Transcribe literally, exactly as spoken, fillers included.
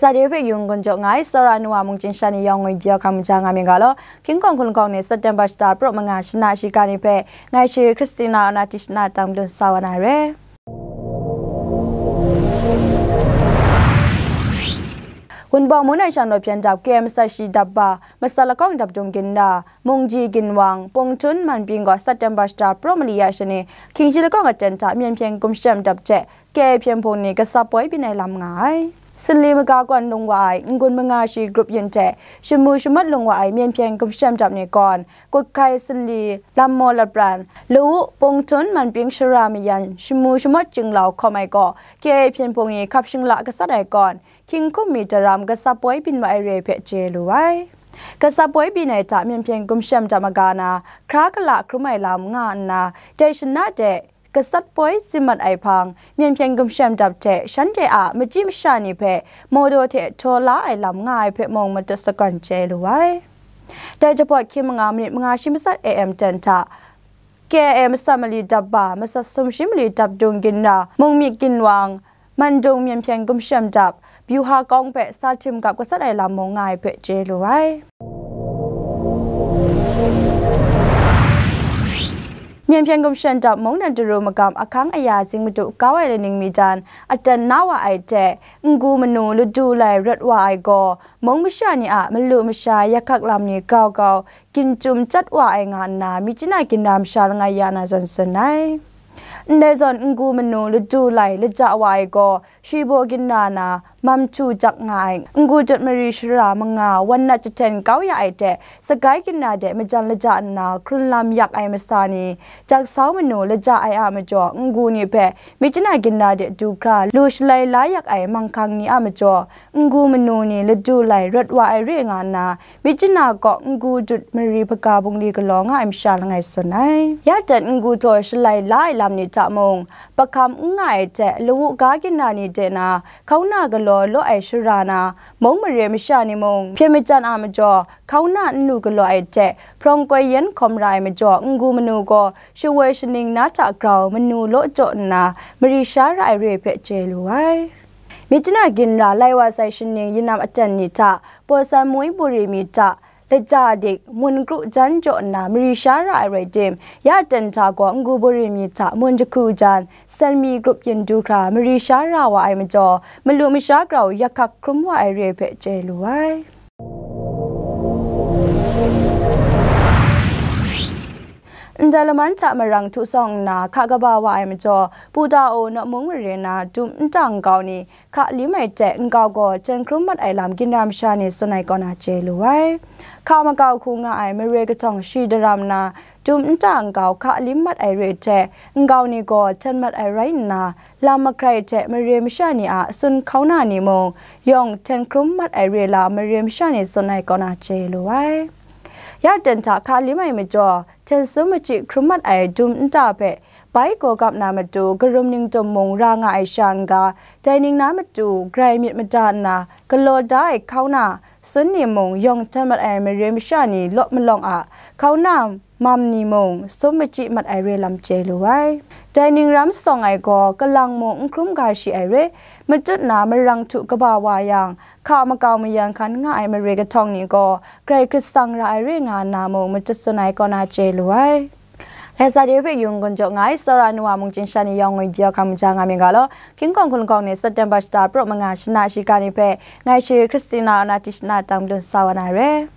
Tade hpe yung gun jaw nga ai, tsawra ai nu wa mungchin sha ni yawng ngwi byaw hkam ja nga myit ga law, King Kawng Hkun Kawng ni September shata praw manga shana shiga ni hpe, ngai shi Christina Onati shana tang madun sa wa na re. Wunpawng Mung Naishan Law Hpyen Dap K M Matsat Shi Dap Ba, Matsat Lakawng Dap Dung Ginra, Mungji Ginwang, Punghtun Manpying gaw September shata praw mali ya shani, Hkying Shi Lakawng Aten hta Myen Hpyen Gumshem Dap hte, K A Hpyen Hpung ni gasat poi byin ai lam nga ai. Sunli maga kawn lung wa ai n-gun manga shi grup yin hte shamu shamat lung wa ai Myen Hpyen Gumshem Dap ni gawn, Kutkai Sunli, Lammaw Lapran, Lawu, Punghtun Manpying Shara Mayan, shamu shamat jinglau hkawm ai gaw, K A Hpyen Hpung ni hkap shingla gasat ai gawn, Hkying Hkum Mi Daram gasat poi byin wa ai re hpe chye lu ai. Gasat poi byin ai hta Myen Hpyen Gumshem Dap maga na, hkra kala hkrum ai lam nga nna, dai shana de gasat poi tsim mat ai hpang, Myen Hpyen Gumshem Dap hte shanhte a machyi masha ni hpe mawdaw hte htaw la ai lam nga ai hpe mung matut sagawn chye lu ai. Dai jahpawt hkying manga minit manga shi matsat A M ten hta, K I A Matsat Mali Dap Ba, Matsat Sumshi Mali Dap Dung Ginra, Mungmyit Ginwang, Mandung Myen Hpyen Gumshem Dap, Byuha Kawng hpe sa htim gap gasat ai lam mung nga ai hpe chye lu ai. Myen Hpyen Gumshem Dap mung nan daru magam ahkang aya zing madu kau ai laning mi dan aten na wa ai hte, n-gu manu ladu lai rawt wa ai gaw, mung masha ni a malu masha yak hkak lam ni grau grau, gin chyum chyat wa ai nga nna, Myitkyina Ginra masha langai ya na zawn tsun ai. Ndai zawn n-gu manu ladu lai laja wa ai gaw, Shribaw Ginra na Mam Htu jak nga ai, n-gu dut mari shara manga wan nat jahten kau ya ai hte, Sagai Ginra de majan laja nna hkrun lam yak ai masa ni, jak sau manu laja ai a majaw, n-gu ni hpe Myitkyina Ginra de du hkra lu shalai la yak ai manghkang ni a majaw, n-gu manu ni ladu lai rawt wa ai re nga nna, Myitkyina kaw n-gu dut mari hpaga bungli galaw nga ai masha langai tsun ai. Ya ten n-gu htaw shalai la ai lam ni hta mung, pahkam n nga ai hte, Lawu ga Ginra ni de na, hkauna galaw law ai shara na, mung mare masha ni mung, hpyen majan a majaw, hkauna nnu galaw ai hte, hprawng koi yen hkawm ra ai majaw, n-gu manu gaw, shawoi shaning na hta grau manu law jaw nna, mari sha ra ai re hpe chye lu ai. Myitkyina Ginra lai wa sai shaning yinam aten ni hta, Bawsan Mui Buri mi hta, laja dik, mun kru jan jaw nna mari sha ra ai rai tim, ya ten hta gaw n-gu buri mi hta mun jahku jan, Sanmi grup yin du hkra mari sha ra wa ai majaw, malu masha grau yak hkak hkrum wa ai re hpe chye lu ai. Ndai laman hta marang htu sawng nna hka kaba wa ai majaw, Pu Da O Naw Mung mare na dum nta nkau ni hka lim ai hte nkau gaw hten hkrum mat ai lam Ginra masha ni tsun ai kaw na chye lu ai. Hka makau hku nga ai mare kahtawng shi daram na dum nta nkau hka lim mat ai re hte, nkau ni gaw hten mat ai rai nna, lam mahkrai hte mare masha ni a sun hkauna ni mung, yawng hten hkrum mat ai re lam mare masha ni tsun ai kaw na chye lu ai. Ya ten hta hka lim ai majaw, hten sum machyi hkrum mat ai dum nta hpe bai gaw gap na matu, karum ningtum mung ra nga ai sha n-ga, dai ning na matu, grai myit mada nna, galaw da ai hkauna, sun ni mung, yawng hten mat ai mare masha ni law malawng a, hkauna mam ni mung, sum machyi mat ai re lam chye lu ai. Dai ning ram sawng ai gaw, kalang mung n hkrum ga shi ai re, matut na marang htu kaba wa yang, hka makau mayan hkan nga ai mare kahtawng ni gaw, grai hkrit tsang ra ai re nga nna mung, matut tsun ai kaw na chye lu ai. Lai sa de hpe yung gun jaw nga ai, tsawra ai nu wa mungchin sha ni yawng ngwi byaw hkam ja nga myit ga law, King Kawng Hkun Kawng ni September shata praw manga shana shiga ni hpe, ngai shi Christina Onati shana tang madun sa wa na re.